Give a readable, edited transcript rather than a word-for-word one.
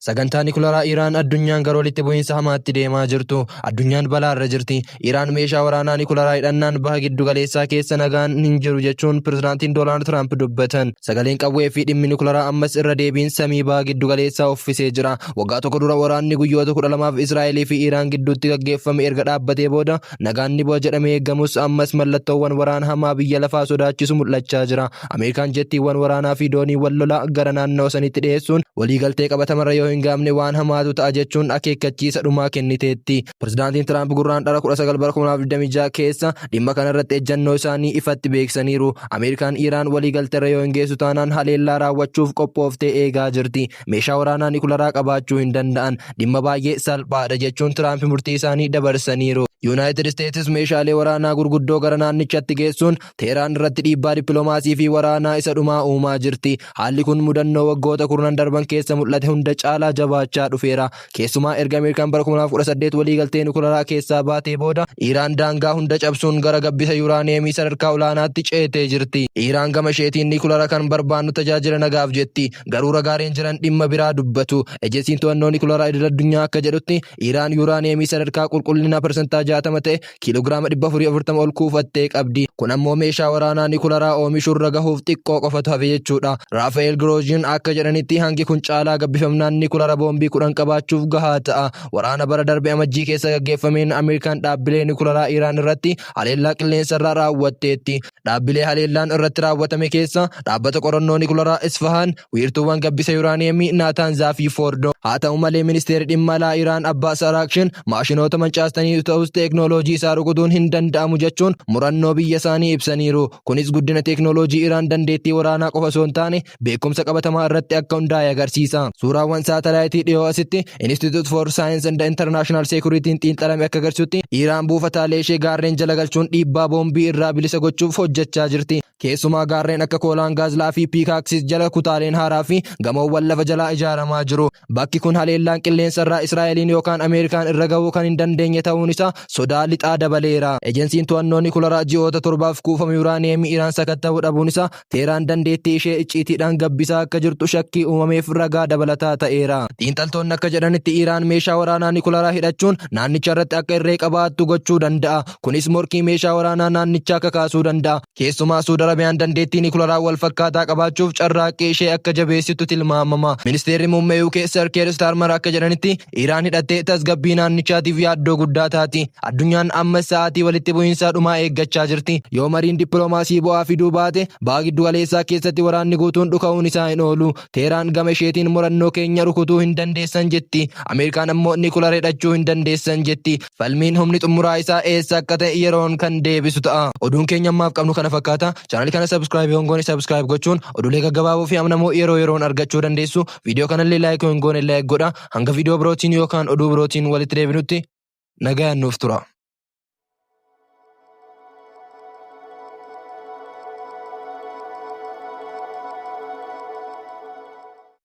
Sagantaa Nikularaa Iraan addunyaan gara walitti bu'iinsa hamaatti deemaa jirtu. Addunyaan balaarra jirti. Iraan meeshaa waraanaa Nikularaa hidhannaan baha giddu galeessaa keessa nagaan hin jiru jechuun pirezidaantiin Doonaald Tiraamp dubbatan. Sagaleen qawwee fi dhimmi Nikularaa ammas irra deebiin samii baha giddu galeessaa uffisee jira. Waggaa tokko dura waraanni guyyoota 12f Israa'elii fi Iraan gidduutti gaggeeffame erga dhaabbatee booda nagaan ni bu'a jedhamee eegamus ammas mallattoowwan waraana hamaa biyya lafaa sodaachisu mul'achaa jira. Ameerikaan jettiiwwan waraanaa fi dooniiwwan lolaa gara naannoo sanitti dhiyeessuun waliigaltee qabatamarra yoo hin gahamne waan hamaatu ta'a jechuun akeekkachiisa dhumaa kenniteetti. Pirezidaantiin Tiraamp Gurraandhala 19 bara 2026 keessa dhimma kanarratti ejjannoo isaanii ifatti beeksisaniiru. Ameerikaan Iraan waliigalteerra yoo hin geessu taanaan haleellaa raawwachuuf qophooftee eegaa jirti. Meeshaa waraanaa nikularaa qabaachuu hin danda'an. Dhimma baay'ee salphaadha jechuun Tiraamp murtii isaanii dabarsaniiru. Yuunaayitid Isteetis meeshaalee waraanaa gurguddoo gara naannichatti geessuun Teeraan irratti dhiibbaa dippiloomaasii fi waraanaa isa dhumaa uumaa jirti. Haalli kun mudannoo waggoota kurnan darban keessa mul'ate hunda caalaa jabaachaa dhufeera. Keessumaa erga Ameerikaan bara 2018 waliigaltee nikularaa keessaa baatee booda Iraan daangaa hunda cabsuun gara gabbisa yuuraaniyeemii sadarkaa olaanaatti ceetee jirti. Iraan gama isheetiin nikulara kan barbaannu tajaajila nagaaf jetti. Garuu ragaaleen jiran dhimma biraa dubbatu. Ejensiin to'annoo nikularaa idil addunyaa akka jedhutti Iraan yuuraaniyeemii sadarkaa qulqullinaa parsantaa 60 ta'e kiiloogiraama 440 ol kuufattee qabdi. Kun ammoo meeshaa waraanaa nikularaa oomishuurra gahuuf xiqqoo qofatu hafe jechuudha. Raafa'eel Girooziin akka jedhanitti hangi kun caalaa gabbifamnaan nikulara boombii 10 qabaachuuf gahaa ta'a. Waraana bara darbe Amajjii keessa gaggeeffameen Ameerikaan dhaabbilee nikularaa Iraan irratti haleellaa qilleensarraa raawwatteetti. Dhaabbilee haleellaan irratti raawwatame keessa dhaabbata qorannoo nikularaa Isfahaan, wiirtuuwwan gabbisa yuraaniyeemii Naataanzaa fi Foordoo. Haa ta'u malee ministeerri dhimma alaa Iraan Abbaas Araakshin maashinoota mancaastanii ta'us teeknooloojii isaa rukutuun hin danda'amu jechuun murannoo biyya isaanii ibsaniiru. Kunis guddina teeknooloojii Iraan dandeettii waraanaa qofa osoo hin taane beekumsa qabatamaa irratti akka hundaa'e agarsiisa. Suuraawwan saatalaayitii dhiyoo asitti Institute for Science and International Security'n xiinxalame akka agarsiisutti Iraan buufataalee ishee gaarreen jala galchuun dhiibbaa boombii irraa bilisa gochuuf hojjechaa jirti. Keessumaa gaarreen akka Koolaan Gaazlaa fi Piikaaksis jala kutaaleen haaraa fi gamoowwan lafa jalaa ijaaramaa jiru. Bakki kun haleellaan qilleensa irraa Israa'eliin yookaan Ameerikaan irra gahuu kan hin dandeenye ta'uun isaa sodaa lixaa dabaleera. Ejensiin to'annoo nikularaa ji'oota torbaaf kuufama yuraaniyeemii Iraan sakatta'uu dhabuun isaa Teeraan dandeettii ishee icciitiidhaan gabbisaa akka jirtu shakkii uumameef ragaa dabalataa ta'eera. Xiinxaltoonni akka jedhanitti Iraan meeshaa waraanaa nikularaa hidhachuun naannicha irratti akka irree qabaattu gochuu danda'a. Kunis morkii meeshaa waraanaa naannichaa kakaasuu danda'a. Keessumaa Suud Arabiyaan dandeettii nikularaa wal fakkaataa qabaachuuf carraaqqii ishee akka jabeessitu tilmaamama. Ministeerri Muummee UK Sir Keir Starmer akka jedhanitti Iraan hidhattee tasgabbii naannichaatiif yaaddoo guddaa taati. Addunyaan ammas sa'aatii walitti bu'iinsaa dhumaa eeggachaa jirti. Yoo mariin dippiloomaasii bu'aa fiduu baate, baha giddugaleessaa keessatti waraanni guutuun dhuka'uun isaa hin oolu. Teeraan gama isheetiin murannoo keenya rukutuu hin dandeessan jetti. Ameerikaan ammoo nikulara hidhachuu hin dandeessan jetti. Falmiin humni xumuraa isaa eessa akka ta'e yeroon kan deebisu ta'a. Oduun keenya ammaaf qabnu kana fakkaata. Chaanalii kana subscribe yoo hin goone subscribe gochuun oduulee gaggabaaboo fi amanamoo yeroo yeroon argachuu dandeessu. Viidiyoo kanallee like yoo hin goone like godha. Hanga viidiyoo birootiin yookaan oduu birootiin walitti deebinutti nagayaan nuuf tura.